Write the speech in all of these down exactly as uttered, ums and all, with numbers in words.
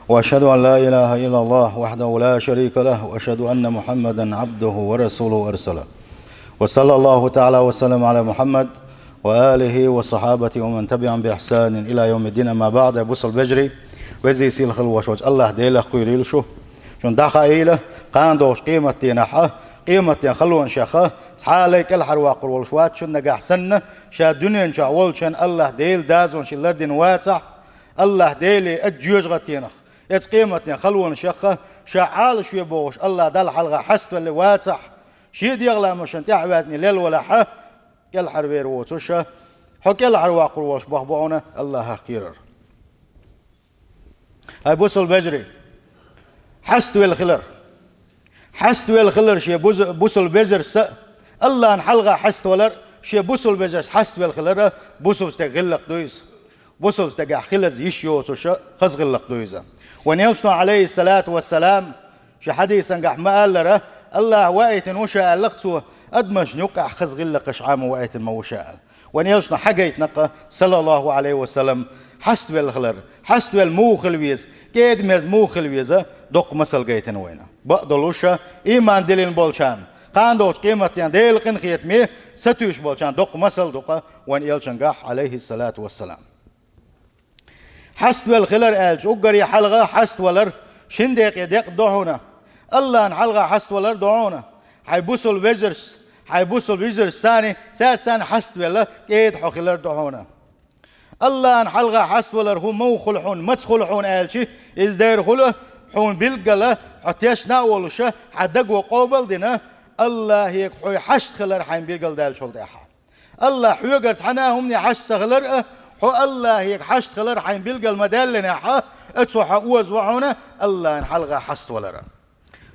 وأشهد أن لا إله إلا الله وحده لا شريك له، وأشهد أن محمدا عبده ورسوله أرسله. وصلى الله تعالى وسلم على محمد وآله وصحابته ومن تبعهم بإحسان إلى يوم الدين. أما بعد، бусалба вежарий, везий, сийлахь волчу Аллахь Делах кхерийла шу. Шуна дӀахаийла, кхана долчу къематдийнахь, къематден халонашех, цхьа а лай кӀелхьарваккхур волуш вац шуна нагахь санна, ша дуьнен чохь волчу хенахь Аллахь Делан дозанаш шен лардина вацахь, Аллахь Деле а жоьжахатенах, эцу къематден халонашех ша Ӏалашве бохуш Аллахь Далла хьалха хьаставелла вацахь, шен дегӀан ламазашна тӀаьхьаваьзна лелвалахь, кӀелхьарвер воцуш, хьо кӀелхьарваккхур волуш боху бохьуна Аллахьах кхерар. Хьай бусалба вежарий, хьаставелла хилар. Хьаставелла хилар шен буза-, бусалба вежаршца а, Аллахьна хьалха хьаставалар шен бусалба вежаршца хьаставелла хилар а бусалба стеган гӀиллакх ду иза. Бусалба стагехь хилаза йиш йоцуш хаза гӀиллакх ду иза. Вайн элчано, Ӏалайхиссалату вассалам, шен хьадисангахь ма-аллара, Аллахь ваийтина ву ша аьлла-кх цо, адамашна юккъехь хаза гӀиллакхаш Ӏамо ваийтина ма ву ша аьлла. Вайн элчано хьагайтина-кх, саллаллаху Ӏалайхи ва саллам, хьаставелла хилар, хьаставелла муха хила веза, кӀеда-мерза муха хила веза, доккха масал гайтина вайна. Бакъдолуш, ийман диллина болчарна, кхана долчу къематдийнахь Делан къинхетаме сатуьйсуш болчарна доккха масал ду-кх вайн элчангахь, Ӏалайхиссалату вассалам. Хьаставелла хилар аьлча, уггаре хьалха хьаставалар шина декъе декъ ду хьуна. Аллахьна хьалха хьаставалар ду хьуна. Хьайн бусалба вежаршца, хьайн бусалба йижаршца санна, цаьрца санна хьаставелла кӀеда хьо хилар ду хьуна. Аллахьна хьалха хьаставалар хӀун муха хуьлу хьуна, маца хуьлу хьуна аьлча, иза дера хуьлу хьуна билггала, хьо тешна а волуш, хьан даго къобал а дина, Аллахьега хьо хьашт хилар хьайна билгалдаьллачул тӀаьхьа. Аллахь хьоьгара цхьана а хӀумане хьашт ца хилар а, хьо Аллахьега хьашт хилар хьайна билгал ма-даьллинехь а, цо хьан оза ву хьуна Аллахьна хьалха хьаставалар.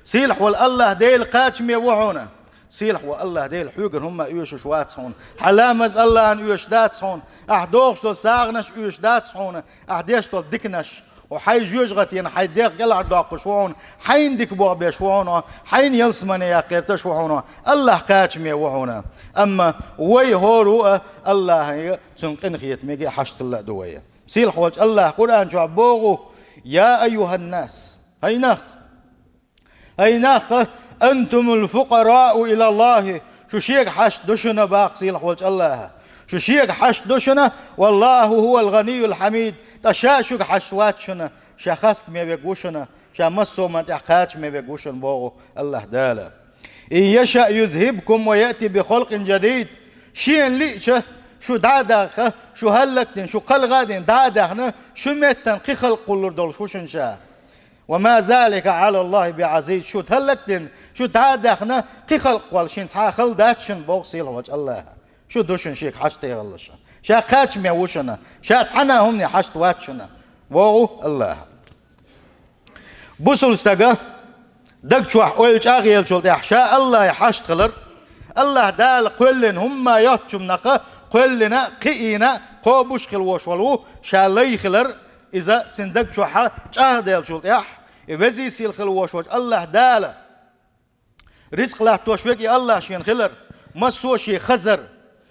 Сийлахь волу Аллахь Дела кхачаме ву хьуна. Сийлахь волу Аллахь Дела хьоьгара хӀумма а оьшуш вац хьуна. Хьан ламаз Аллахьна оьшуш дац хьуна. Ахь дохуш долу сагӀанаш оьшуш дац хьуна. Ахь деш долу диканаш. Хьо хьайн жоьжахатина хьайн дегӀ кӀелхьардоккхуш ву хьуна, хьайна дика болх беш ву хьуна, хьайна ялсамане яккха гӀерташ ву хьуна, Аллахь кхачаме ву хьуна. Амма вай хӀора а Аллахьега, цуьнан къинхетамега хьашт хилла а ду вай. Сийлахь волчу Аллахь Къуръан чохь боху: «Я айюханнас», хӀай нах, хӀай нах, «антумул фукъарау илаллахи», шу шега хьашт ду шуна, боху сийлахь волчу Аллахьа. Шу шега хьашт ду шуна, «валлаху хӀувал гӀанийюл хьамид», ткъа ша шуьга хьашт вац шуна, ша хастаме верг ву шуна, ша массо а хӀуманна тӀехь кхачаме верг ву шуна, боху Аллахь Дала. «Ин яша юзхибкум ва яъти би халкъин жадид». Шена лиъча, шу дӀа а даха, шу хӀаллакдина, шу кхалха а дина, дӀа а даьхна, шун меттана кхин халкъ кхуллур долуш ву шуна ша. «Ва ма залика Ӏалаллахи би Ӏазиз», шу хӀаллакдина, шу дӀа а даьхна, кхин халкъ кхолла шен цхьа а хала дац шуна, боху сийлахь волчу Аллахьа. Шу ду шуна шега хьашт а хилла ша. Ша кхачаме ву шуна, ша цхьана а хӀумане хьашт вац шуна, боху Аллахьа. Бусалба стага даг чохь ойла чӀагӀъеллачул тӀаьхьа ша Аллахье хьашт хилар, Аллахь Дала кхоьллина хӀумма а йоцчунах кхоьллина а, кхиийна а, кхобуш а хила волуш волу ша лай хилар, иза цуьнан даг чохь чӀагӀделлачул тӀаьхьа, и везий сийлахь хила волуш волчу Аллахь Дала рицкъ латтош верг и Аллахь шена хилар, массо а шен хазар,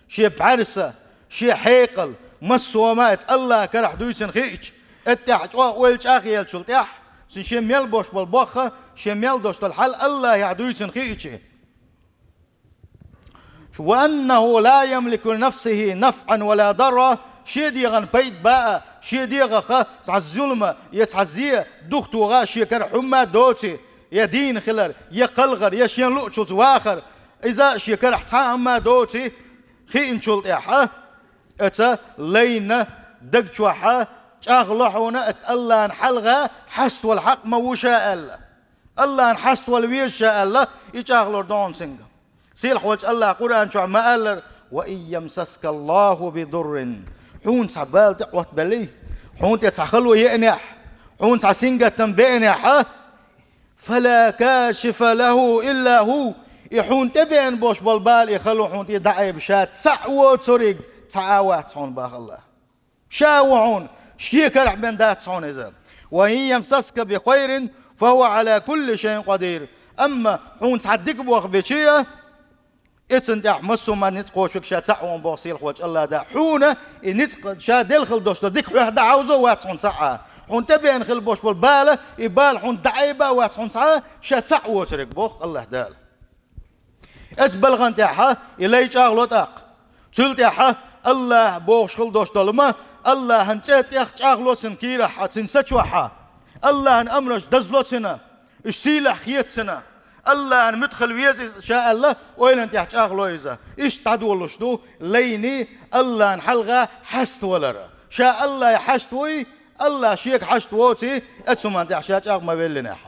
шен бӀаьрса, шен хьекъал, массо а хӀума а эцу Аллахьан карахь дуьйцина хиъча, эттехь чӀогӀа ойла чӀагӀъеллачул тӀаьхьа, цуьнан шен мел болуш болу бохха, шен мел долуш долу хьал Аллахьехь дуьйцина хиъча. «Ва аннаху ла ямлику ли нафсихи нафӀан ва ла дарра», шен дегӀан пайда бан а, шен дегӀах цхьа зулам я цхьа зе духтогӀа шен карахь хӀумма а доций, я дийна хилар, я кхалхар, я шен луъучуьнца вахар, иза шен карахь цхьа а хӀумма а доций хиъначул тӀаьхьа, эца лайна даг чохь чӀагӀло хьуна, эца Аллахьан хьалха хьаставала хьакъ ма ву ша аьлла. Аллахьан хьаставала веза ша аьлла, и чӀагӀлур ду хьуна цуьнга. Сийлахь волчу Аллахьа Къуръан чохь ма-аллара: «Ва ин ямсаскаллаху би дуррин». Хьуна цхьа бала тӀе а Ӏоттабеллий, хьуна тӀе цхьа хало еанехь, хьуна цхьа сингаттам беанехь, «фала кашифа лаху илла ху». И хьуна тӀе беана болуш болу бала, и хало хьуна тӀе дӀаайба ша цхьаъ воцург цхьа а вац хьуна, боху Аллахьа. Ша ву хьуна, шен карахь бен дац хьуна иза. «Ва ин ямсаска би хайрин, фа хува Ӏала кулли шайин къадир». Амма хьуна цхьа дика болх бечи а, эцна тӀехь массо а хӀуманна ницкъ кхочург ша цхьаъ ву хьуна, боху сийлахь волчу Аллахьа. Хьуна и ницкъ ша делла хила долуш долу дика хьоьх дӀахьовзо а вац хьуна цхьа а. Хьуна тӀебеана хила болуш болу бала, и бала хьуна дӀаайба а вац хьуна цхьа а, ша цхьаъ воцург, боху АллахӀ Дала. Оцу балхана тӀехь и лай чӀагӀло тӀаккха. Цул тӀаьхьа АллахӀ бохуш хила долуш долу ма, АллахӀан цӀе тӀех чӀагӀло цуьнан кийрахь а, цуьнан са чохь а. АллахӀан амраш дазло цуьнан, уьш сийлахь хета цуьнан. АллахӀан муьтӀахь хила веза иза, ша аьлла, ойланна тӀехь чӀагӀло иза. Иштта дӀадолуш ду лайни АллахӀан хьалха хьаставалар. Ша АллахӀе хьашт вуй, АллахӀ шега хьашт воций, оцу хӀуманна тӀехь ша чӀагӀ ма веллинехь.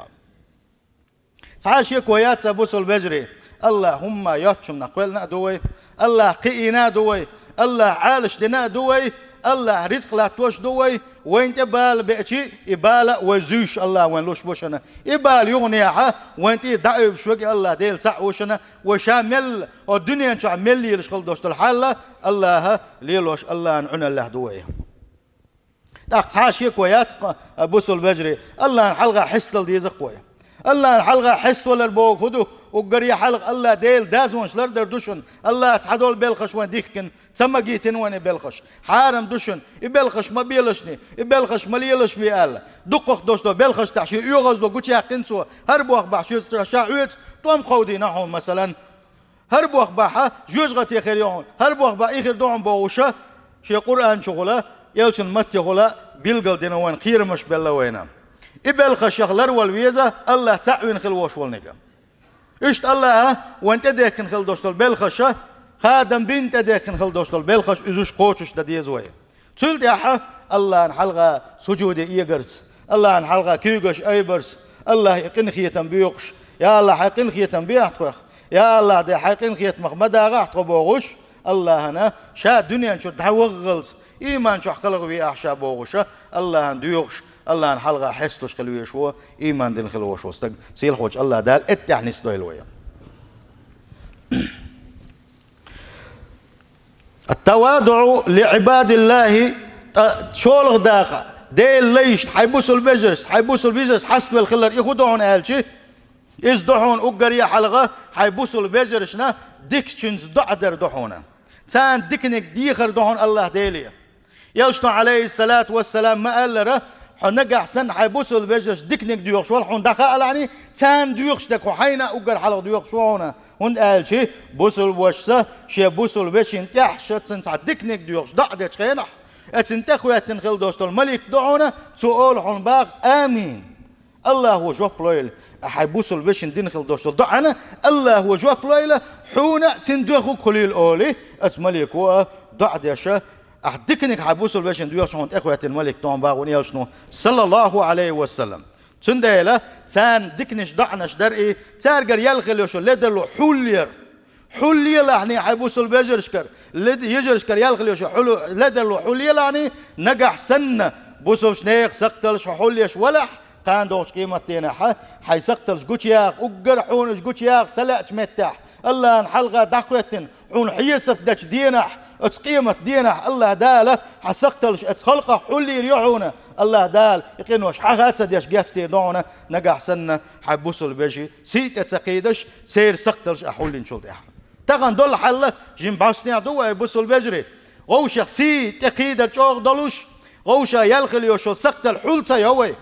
Цхьа а шеко яц, сан бусалба вежарий, АллахӀ хӀумма йоцчунна кхоьллина а ду вай, АллахӀ кхиийна а ду вай, АллахӀ Ӏалаш дина а ду вай, АллахӀ ризкъ латтош а ду вай, вайна тӀе бала беачи, и бала а вай зуьйш АллахӀ вайна луш бу шуна. И бала юханехьа вайна тӀера дӀаӀуьйбуш верг АллахӀ Дела цхьаъ ву шуна, вай ша мел, хӀо дуьнен чохь мел лелаш хила долуш долу хьал а АллахӀа лелош, АллахӀан Ӏуналлехь ду вай. ТӀаккха цхьа а шеко яц-кх, бусалба вежарий, АллахӀан хьалха хьестадала деза-кх вай. АллахӀан хьалха хьеставалар боху хӀун ду? Уггаре хьалха АллахӀ Делан дозанаш лардар ду шуна. АллахӀа цхьадолу белхаш вайн дихкина, ца магийтина вайн и белхаш. Хьарам ду шуна, и белхаш ма белашний, и белхаш ма лелашбий аьлла. Дукхах долуш долу белхаш тӀехь шен оьгӀазло гучуяьккхина цо, хӀара боху бахьа шен ша хьоьца тӀом кховдийна хьуна, масалан. ХӀара боху бахьа жоьжахате хир ю хьуна, хӀара боху бахьа и хир ду хьуна бохуша, шен Къуръан чухула, элчан маттехула билгал дина вайна, кхерамаш белла вайна. И белхашах ларвала веза АллахӀ цхьаъ вина хила вош волниг. Иштта АллахӀа вайна тӀедехкина хила долуш долу белхаша, хадам бина тӀедехкина хила долуш долу белхаш, уьзуш кхочуш дан деза вай. Цул тӀаьхьа АллахӀан хьалха сужуде эгарца, АллахӀан хьалха куьйгаш айбарца, АллахӀе къинхетам боькъуш, я АллахӀ, хьайн къинхетам бехьа тхох, я АллахӀ, де хьайн къинхетамах ма дагӀахь тхо бохуш, АллахӀана ша дуьнен чуьра дӀаваххалц, ийман чохь кхалха веахь ша бохуша, АллахӀана доьхуш, АллахӀан хьалха хьесталуш хила везаш ву, ийман дина хила вош ву стаг, сийлахьчу АллахӀ Дала эттехь нисдойла вай. Ат-тавадуъу ли Ӏибадиллахи, тӀа шолгӀа дакъа, Делан лайшна, хьайн бусалба вежаршца, хьайн бусалба йижаршца хьаставелла хилар и хӀун ду хьуна аьлчи, иза ду хьуна уггаре хьалха хьайн бусалба вежаршна дикачуьнца доӀа дар ду хьуна. Царна диканиг дехар ду хьуна АллахӀ Деле. Элчано, Ӏалайхиссалату вассалам, ма-аллара, хьо нагахь санна хьайн бусалба вежаршна диканиг доьхуш валахь, хьуна дӀахаалахьний, царна доьхуш дерг хьо хьайна а уггар хьалха доьхуш ву хьуна, хӀунда аьлча бусалба вашас шен бусалба вешин тӀехь ша цунна цхьа диканиг доьхуш доӀа дечу хенахь, оцунна тӀехӀоьттина хила долуш долу малик ду хьуна, цо олу хьуна боху: «Амин». АллахӀа жоп лойла, ахьа хьайн бусалба вешин дина хила долуш долу доӀана, АллахӀа жоп лойла, хьуна а цуьнан доьхург хуьлийла олий, оцу малико а доӀа деша, ахьа диканиг хьайн бусалба вешин доьхуш хьуна тӀехӀоьттина малик ду хьуна боху вайн элчано, саллаллаху Ӏалайхи ва саллам. Цундела царна диканаш доӀанаш дар и, цаьргара яьлла хила йолуш йолу ледарло хьулъяр. Хьулъелахьний хьайн бусалба вежаршкара, лед-, йижаршкара яьлла хила йолуш йолу хьул-, ледарло хьулъелахьний, нагахь санна бусалбачу нехан сакхталш хьо хьулъеш валахь, кхана догӀучу къематденахьа, хьайн сакхталш гучуяха, уггар хьуна уьш гучуяха ца лаьачу меттехь, АллахӀан хьалха дӀакхоьттина, хьуна хьесап дечу денахь, оцу къематденахь АллахӀ Дала хьан сакхталш оцу халкъах хьулъйийр ю хьуна, АллахӀ Дала и къинош хьаха а ца деш гечдийр ду хьуна, нагахь санна хьайн бусалба вежарий сий тӀе ца кхийдаш, церан сакхталш ахь хьулйинчул тӀаьхьа. Тахана долу хьал жимма бӀостанехь ду вай, бусалба вежарий. Вовшех сий тӀе кхийдар чӀогӀа долуш, вовшах яьлла хила йолуш йолу сакхтал хьул ца йо вай.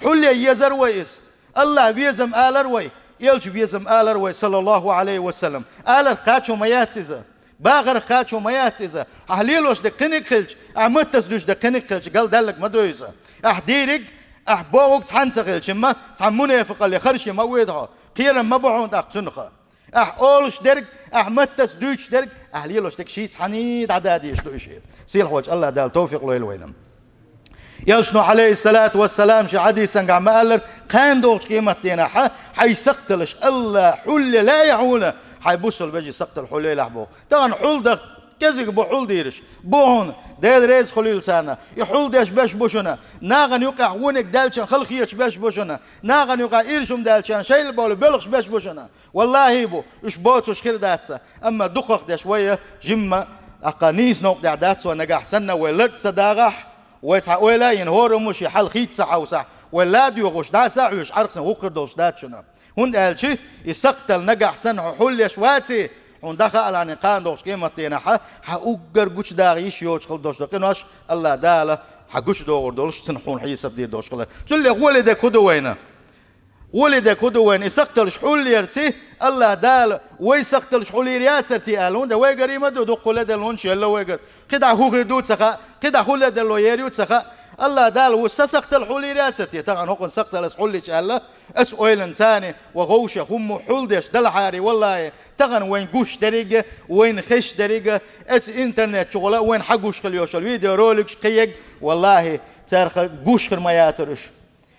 Хьулъян езар вай иза. АллахӀа везам алар вай, элча везам алар вай, саллаллаху Ӏалайхи ва саллам. Аларх кхачо ма яц иза. Бахарх кхачо ма яц иза. Ахь лелош дерг кхиниг хилча, ахь маттаца дуьйцуш дерг кхиниг хилча, галдаьлларг ма ду иза. Ахь дийриг, ахь бохург цхьаьна ца хилча, ма, цхьа мунепакъалле харше ма воьду хьо. Кхерам ма бу хьуна тӀаккха цунах. Ахь олуш дерг, ахь маттаца дуьйцуш дерг, ахь лелош дерг ший цхьаьний дӀададийш ду и шиъ. Сийлахьчу АллахӀ Дала товфикъ лойла вайна. Элчано, Ӏалайхиссалату вассалам, шен хьадисангахь ма-аллара, кхана догӀучу къематденахьа хьайн сакхталш АллахӀа хьулъян лаьий хьуна, хьайн бусалба вежарий сакхтал хьулъелахь боху. Тахана хьулдаха кӀезиг бу хьулдийраш. Бу хьуна, Дела реза хуьлийла царна. И хьулдеш берш бу шуна. Нахана юкъахь вониг даьллачарна халахеташ берш бу шуна. Нахана юкъахь иршум даьллачарна шайла бовла боьлхуш берш бу шуна. ВаллахӀи бу, уьш боцуш хир дац сан. Амма дукхах деш вай жимма, тӀаккха нийса новкъа тӀехь дац вай, нагахь санна вай лард ца дагӀахь, вай цхьа ойла а йина, хӀора хӀума шен хьал хийца ца хьовсахь, вай ла доьхуш, дӀа а схьаоьшуш, Ӏаркхна гӀуллакх хир долуш дац шуна. ХӀунда аьлча и сакхтал нагахь санна хьо хьулъеш ваций, хьуна дӀахаалахьний кхана догӀучу къематденахьа, хьан уггар гучудаха йиш йоцуш хила долуш долу къинош АллахӀ Дала Ӏа гучадогӀур долуш, цунна хьуна хьесап дийр долуш хилар. Цул а гӀоле дерг хӀун ду вайна? ГӀоле дерг хӀун ду вайна? И сакхталш хьулъярца, АллахӀ Дала вай сакхталш хьулъяр яцара те аьлла, хӀунда вайгара и ма ду, дуккха ледарлонаш елла вайгара. КхидӀа хӀун хир ду ца хаьа, кхидӀа хӀун ледарло ер ю ца хаьа. АллахӀ Дала ву сан сакхтал хьулъяр яцара те, тахана хӀокхуьнан сакхтал ас хьулъеча аьлла, ас ойланца царна, ва гӀовша хӀумма хьулдеш далахьара, валлахӀи, тахана вайн гуш деррига, вайна хезаш деррига, аса интернет чухула вайна хьагуш хила йолуш йолу видеороликаш кхиерг, валлахӀи, царах гуш хир ма яцара уьш.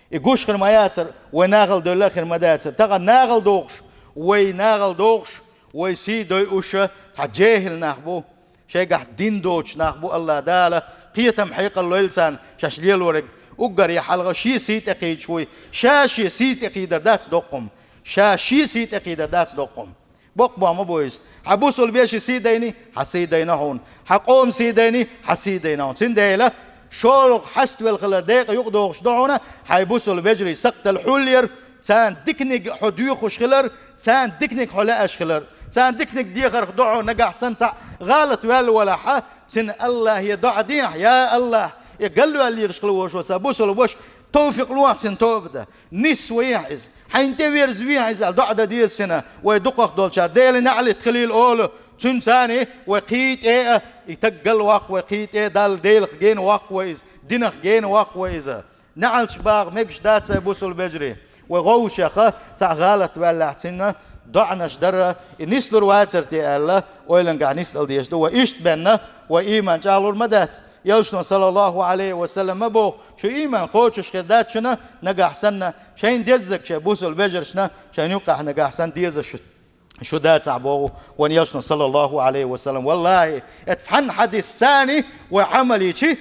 И гуш хир ма яцара, вай нахала девлла а хир ма дацара. Тахана нахала дохуш, вай нахала дохуш, вай сий дойуш цхьа жехӀил нах бу, шайгахь дин доцуш нах бу, АллахӀ Дала кхетам хьекъал лойла царна шаьш лелориг. Уггаре хьалха шен сий тӀекхийдаш вуй, ша шен сий тӀекхийдар дац доккха хӀума. Ша шен сий тӀекхийдар дац доккха хӀума. Боккха бохам ма бу иза. Хьан бусалба вешин сий дайний, хьан сий дайна хьуна. Хьан къоман сий дайний, хьан сий дайна хьуна. Цундела шолгӀа хьаставелла хилар декъа юкъадохуш ду хьуна, хьайн бусалба вежарий сакхтал хьулъяр, царна диканиг хьо доьхуш хилар, царна диканиг хьо лаьаш хилар. Царна диканиг дехарх ду хьуна, нагахь санна цхьаъ гӀалат ваьлла валахь, цунна АллахӀе доӀа дехьа: «Я АллахӀ, и галваьллераш хила вошо сан бусалба ваша, товфикъ лохьа цунна тоба дан. Нисса вехьа иза, хьайна тӀеверза вехьа иза», аьлла доӀа дан деза цунна. Вай дукхах долчара Делан неӀалт хилийла олу цуьнца цхьаьна, вай кхин тӀе а и стаг галваккха вай кхин тӀе, Далла Делах гена ваккха вай иза, динах гена ваккха вай иза. НеӀалташ баха мегаш дац, ай бусалба вежарий. Вай гӀовшех цхьаъ гӀалат ваьллехь, цунна доӀанаш дар, и нислур вацара те аьлла, ойлангахь нисдала дезаш ду. Вай иштта бенна, вай ийман чӀагӀлур ма дац. Элчано, саллаллаху Ӏалайхи ва саллам, ма боху: «Шу ийман кхочуш хир дац шуна, нагахь санна шайна деззарг шайн бусалба вежаршна шайна юккъехь нагахь санна дезаш шу, шу дацахь», боху вайн Элчано, саллаллаху Ӏалайхи ва саллам. ВаллахӀи, эцу цхьана хьадисца цхьаьна вай Ӏамал йичи,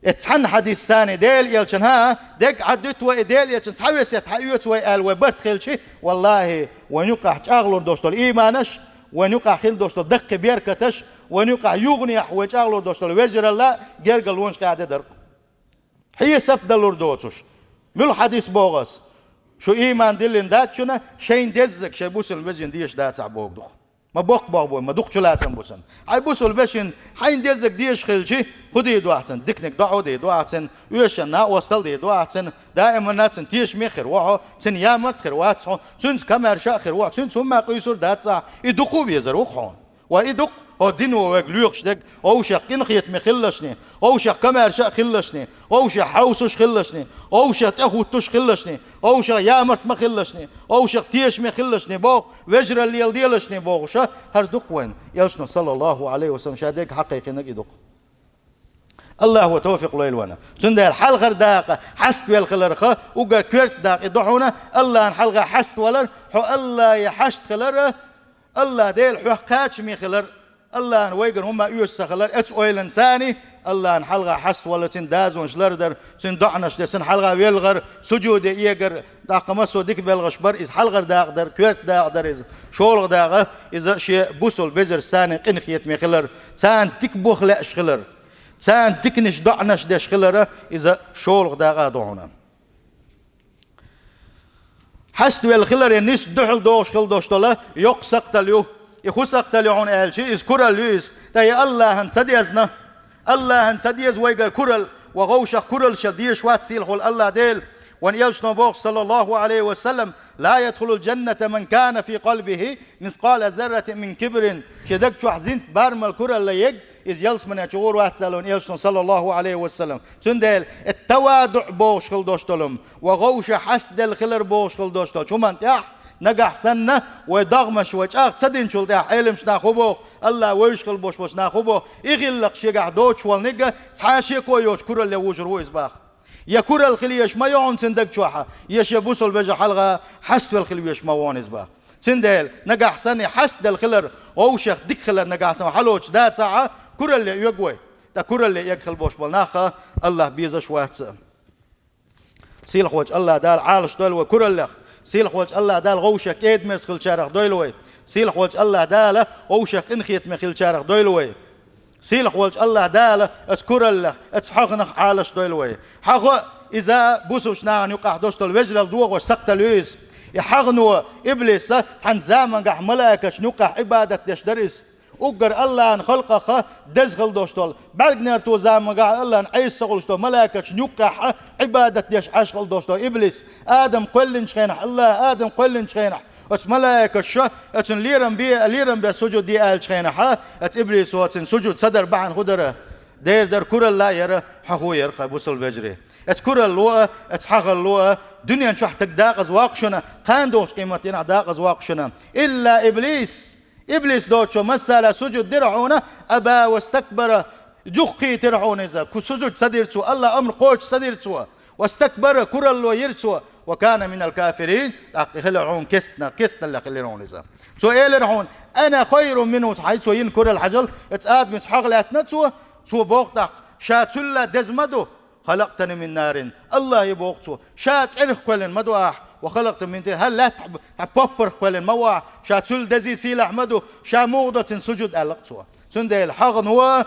эцу цхьана хьадисца цхьаьна Делан Элчанна, хӀа, дерг Ӏадуьту вай, и Делан Элчанна цхьа весет хьаоьцу вай аьлла вай барт хилчи, валлахӀи, вайн юккъехь чӀагӀлур долуш долу ийманаш, вайн юккъехь хила долуш долу даккхий беркаташ, вайн юккъехь юханехьа вай чӀагӀлур долуш долу вежаралла гергарлонаш къаьхьа де дара. Хьесап далур доцуш. Муьлха хьадис боху ас? Шу ийман диллина дац шуна, шайна деззарг шайн бусалба вежаршна дезаш дацахь боху дукха. Ма боккха бохам бу, ма дукха чулацам бу цуьнан. Хьайн бусалба вешин хьайна деззарг дезаш хилчи, хӀун дийр ду ахь цуьнан? Диканиг доӀа дийр ду ахь цуьнан, оьшан накъостал дийр ду ахь цуьнан, даиманна цуьнан тешаме хир ву хьо, цуьнан ямарта хир вац хьо, цуьнца комаьрша а хир ву хьо, цуьнца хӀумма а къуьйсур дац ахь, и дукха а везар ву хьуна. Ва и дукха хӀо дино вайга лоьхуш дерг, вовшех къинхетаме хилалашний, вовшех комаьрша а хилалашний, вовшех хьовсуш хилалашний, вовшех тӀехӀуттуш хилалашний, вовшех ямарта ма хилалашний, вовшех тешаме хилалашний боху, вежаралла леладелашний бохуш, хӀара дукха вайна Элчано, саллаллаху Ӏалайхи ва саллам, ша дерг хьакхайкхинарг и дукха. АллахӀа товфикъ лойла вайна. Цундела хьалхара дакъа хьаставелла хиларх, уггар коьрта дакъа и ду хьуна, АллахӀна хьалха хьаставалар, хьо АллахӀе хьашт хилар, АллахӀ Дела хьох кхачаме хилар, АллахӀна вайгара хӀумма а оьшуш ца хилар, эцу ойланца цхьаьна АллахӀна хьалха хьаставалар, цуьнан дозанаш лардар, цуьнан доӀанаш деш, цуьнан хьалха велхар, сужуде эгар, тӀаккха массо а дика белхаш бар, иза хьалхара дакъа дара, коьрта дакъа дара иза. ШолгӀа дакъа, иза шен бусалба вежаршца цхьаьна къинхетаме хилар, царна дика бохам лаьаш хилар, царна диканаш, доӀанаш деш хилар, иза шолгӀа дакъа ду хьуна. Хьаставелла хиларе нисса дуьхьал догӀуш хила долуш долу йоккха сакхтал ю. И хӀун сакхтал ю хьуна аьлчи, иза куралла ю иза. Ткъа и АллахӀна ца дезна, АллахӀна ца деза вайгара куралла, вай вовшех кураллаш яла дезаш вац сийлахь волу АллахӀ Дела. Вайн Элчано боху, саллаллаху Ӏалайхи ва саллам: «Ла ядхулул джанната ман кана фи къалбихи мискъала зарратин мин кибрин». Шен даг чохь зинтан барамал куралла ерг, иза ялсамане чу гӀур вац аьлла вайн Элчано, саллаллаху Ӏалайхи ва саллам. Цундела, и тавадуӀ бохуш хила долуш долу хӀума, вай вовшех хьаставелла хилар бохуш хила долуш долчу хӀуманна тӀехь, нагахь санна, вай догӀмаш вай чӀагӀ ца динчул тӀаьхьа, Ӏеламнаха нах хӀун боху, АллахӀ вевзаш хила болуш болчу нах хӀун боху, и гӀиллакх шегахь доцуш волниг цхьа а шеко йоцуш куралле вужур ву иза боху. Я куралла хила езаш ма ю хьуна цуьнан даг чохь, я шен бусалба вежаршна хьалха хьаставелла хила везаш ма ву хьуна иза боху. Цундела, нагахь санна хьаставелла хилар, вовшех дика хилар нагахь санна хьалоцуш дацахь, куралле оьгу вай. Ткъа куралле эгна хила болуш болу нах АллахӀ безаш вац. Сийлахь волчу АллахӀ Дала Ӏалаш дойла вай кураллех. Сийлахь волчу АллахӀ Дала вовшех кӀеда-мерза хиллачарах дойла вай. Сийлахь волчу АллахӀ Дала вовшех къинхетаме хиллачарах дойла вай. Сийлахь волчу АллахӀ Дала оцу кураллех, оцу хьагӀнах Ӏалаш дойла вай. ХьагӀ, иза бусалба нахана юкъахь долуш долу вежаралла дохош сакхтал ю иза. И хьагӀно, иблис, цхьана заманахь малайкашна юкъахь Ӏибадат деш дара иза. Уггар АллахӀан халкъах деза хила долуш долу, бӀаьргнерто заманахь АллахӀан Ӏеса ца хуьлуш долу малайкашна юккъехь Ӏибадат деш Ӏаш хила долуш долу иблис, Адам кхоьллинчу хенахь, АллахӀа Адам кхоьллинчу хенахь, оцу малайкаша оцунна лерам бе, лерам бе сужуд де аьллачу хенахь, оцу иблисо оцунна сужуд ца дар бахьана хӀун дара? Дера дара, куралла а яра, хьахо яра кхай, бусалба вежарий. Оцу куралло а, оцу хьахалло а дуьнен чохь стаг декъаза воккху шуна, кхана догӀучу къематдийнахь декъаза воккху шуна. Илла иблис, иблис доцучо массара сужуд дира хьуна, аба вастакбара, юххе тира хьуна иза, кху сужуд ца дира цо, АллахӀан амр кхочуш ца дира цо, вастакбара, куралло йира цо, ва кана минал кафирин, тӀаккха хилира хьуна кестна-, кестналлех хилира хьуна иза. Цо элира хьуна: «Ана хайрун минху», хьай цо йина куралла хьажал, оцу Адамис хьагӀ лаьцна цо, цо боху тӀаккха: «Ша цуьлла деза ма ду, халакътани мин нарин». АллахӀе боху цо: «Ша цӀерах кхоьллина ма ду ахь, ва халакътаху мин тин, хӀара лаьттахь б-, хьан поппарх кхоьллина ма ву ахь, ша цуьлла дезий сийлахь ма ду, ша муха до цуьнан сужуд», аьлла цо. Цундела хьагӀно,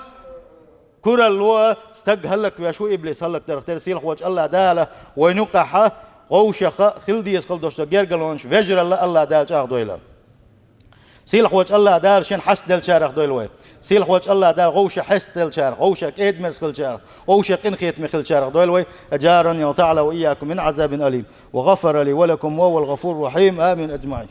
куралло стаг хӀаллаквеш ву, иблис хӀаллакдарх тера. Сийлахьволчу АллахӀ Дала вайна юккъехь вовшах хила деза хила долуш долу гергарлонаш, вежаралла АллахӀ Дала чӀагӀдойла. Сийлахьволчу АллахӀ Дала шен хьастаделлачарах дойла вай. Сийлахьволчу АллахӀ Дала вовшах хьестаделлачарах, вовшах кӀеда-мерза хиллачарах, вовшах къинхетаме хиллачарах дойла вай. أجارني الله تعالى وإياكم من عذاب أليم، وغفر لي ولكم وهو الغفور الرحيم. آمين أجمعين.